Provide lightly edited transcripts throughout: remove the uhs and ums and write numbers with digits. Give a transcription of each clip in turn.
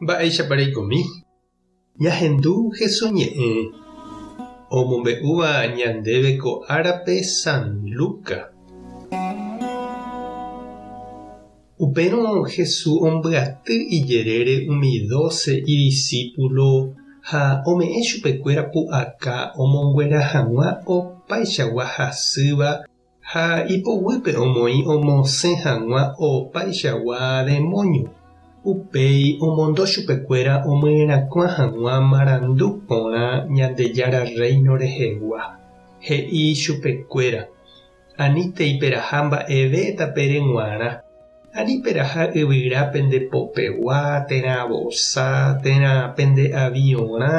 Mba'éichapa reikomi? Ñahendu Jesús ñe'ẽ omombe'úva ñandéve ko árape San Luca. Upérõ Jesús ombyaty ijerére umi dóse idisípulo ha ome'ẽ chupekuéra pu'aka omonguera hag̃ua opaichagua hasýva Ha ipoguýpe omoĩ omosẽ hag̃ua opaichagua demóño. Upéi omondo chupekuéra omyerakuã hag̃ua marandu porã Ñandejára Rréino rehegua. He'i chupekuéra, Anítei peraha mba'eve tapére g̃uarã. Ani peraha yvyra pende popegua, térã vosa, térã pende aviõrã,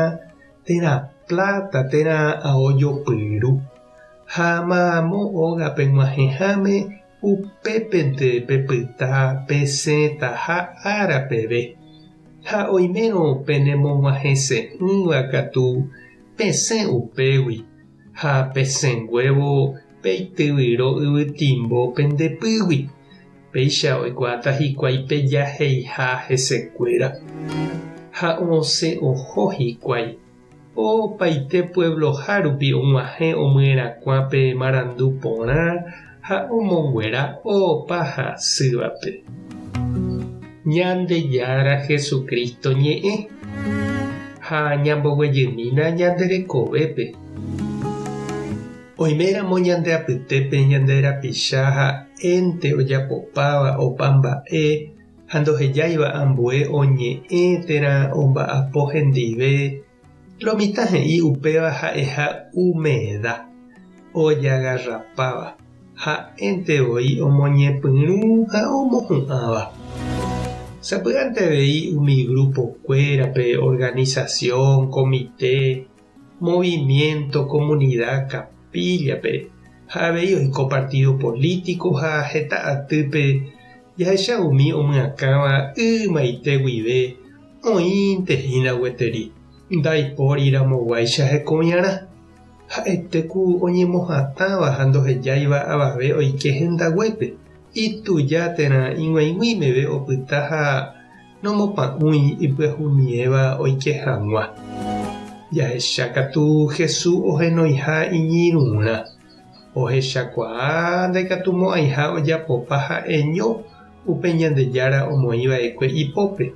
térã pláta, térã ao jopyru. Ha mamo ógape g̃uahẽháme upépente pepyta pesẽtaha ára peve. Ha oimérõ penemog̃uahẽse'ỹva katu pesẽ upégui, ha pesẽnguévo peityvyro yvytimbo pende pýgui, péicha oikuaáta hikuái pejaheiha hesekuéra. Ha osẽ oho hikuái. Opaite puebloha rupi og̃uahẽ omyerakuã pe marandu porã ha omonguera opa hasývape. Ñandejára Jesucristo ñe'ẽ ha ñamboguejymína ñande rekovépe. Oiméramo ñande apytépe ñande rapicha ha'énte ojapopáva opa mba'e ha ndohejáiva ambue oñe'ẽ térã omba'apo hendive, lo mitã he'i upéva ha'eha umeda, ojagarrapáva, ha'énte voi omoñepyrũ ha omohu'ãva. Sapy'ánte avei umi grupo-kuérape, organización, comité, movimiento, comunidad, capilla-pe, ha avei oiko partido político ha heta atýpe Jahecha umi omyakãva ymaite guive oĩnte hína gueteri, ndaipóri ramoguáicha hekoviarã. Ha'ete ku oñemohatãva ha ndohejáiva avave oike hendaguépe, ituja térã ig̃uaig̃ui meve opyta ha nomopa'ũi ipyahumiéva oike hag̃ua. Jahecha katu Jesús ohenoiha iñirũrã. Ohechakuaa ndaikatumo'ãiha ojapopa ha'eño upe Ñandejára omoĩva'ekue ipópe,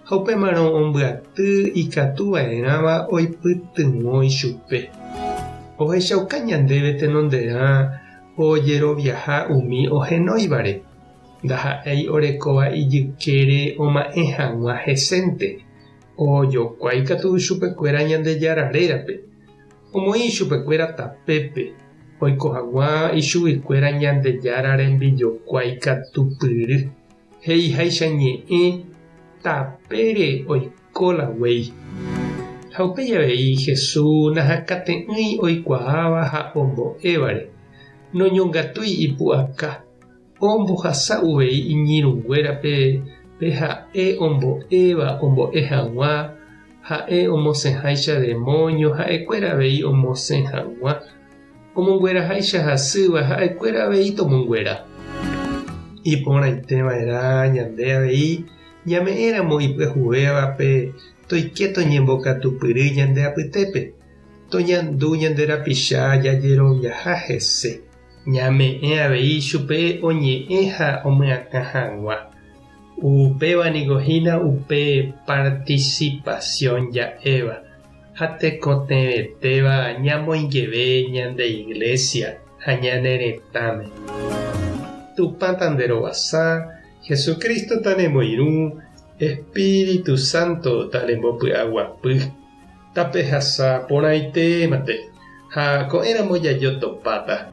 ha upémarõ ombyaty ikatuva'erãva oipytyvõ ichupe. Ohechauka ñandéve tenonderã ojeroviaha umi ohenóivare, ndaha'éi orekóva ijykére oma'ẽ hag̃ua hesénte, ojokuái katu chupekuéra Ñandejára rérape. Omoĩ ichupekuéra tapépe, oiko hag̃ua ichuguikuéra Ñandejára rembijokuái katupyry, he'iháicha ñe'ẽ tapére oiko la guéi. Ha upéi avei Jesús nahakate'ỹi oikuaáva ha ombo'évare, noñongatúi ipu'aka, ombohasa uvei iñirũnguérape pe ha'e ombo'éva ombo'e hag̃ua, ha'e omosẽháicha demóño ha'ekuéra avei omosẽ hag̃ua, omongueraháicha hasýva ha'ekuéra avei tomonguera. Iporãite va'erã ñande avei ñame'ẽramo ipyahuvévape toike toñembokatupyry ñande apytépe, toñandu ñande rapicha jajeroviaha hese. Ñame'ẽ avei chupe oñe'ẽ ha omyakã hag̃ua. Upéva niko hína upe participación ja'éva ha tekotevẽtéva ñamoingeve ñande Iglesia ha ñane retãme. Tupã tanderovasa, Jesucristo tanemoirũ, Espíritu Santo tanembopy'aguapy. Tapehasa porãitémante ha ko'ẽramo jajotopáta.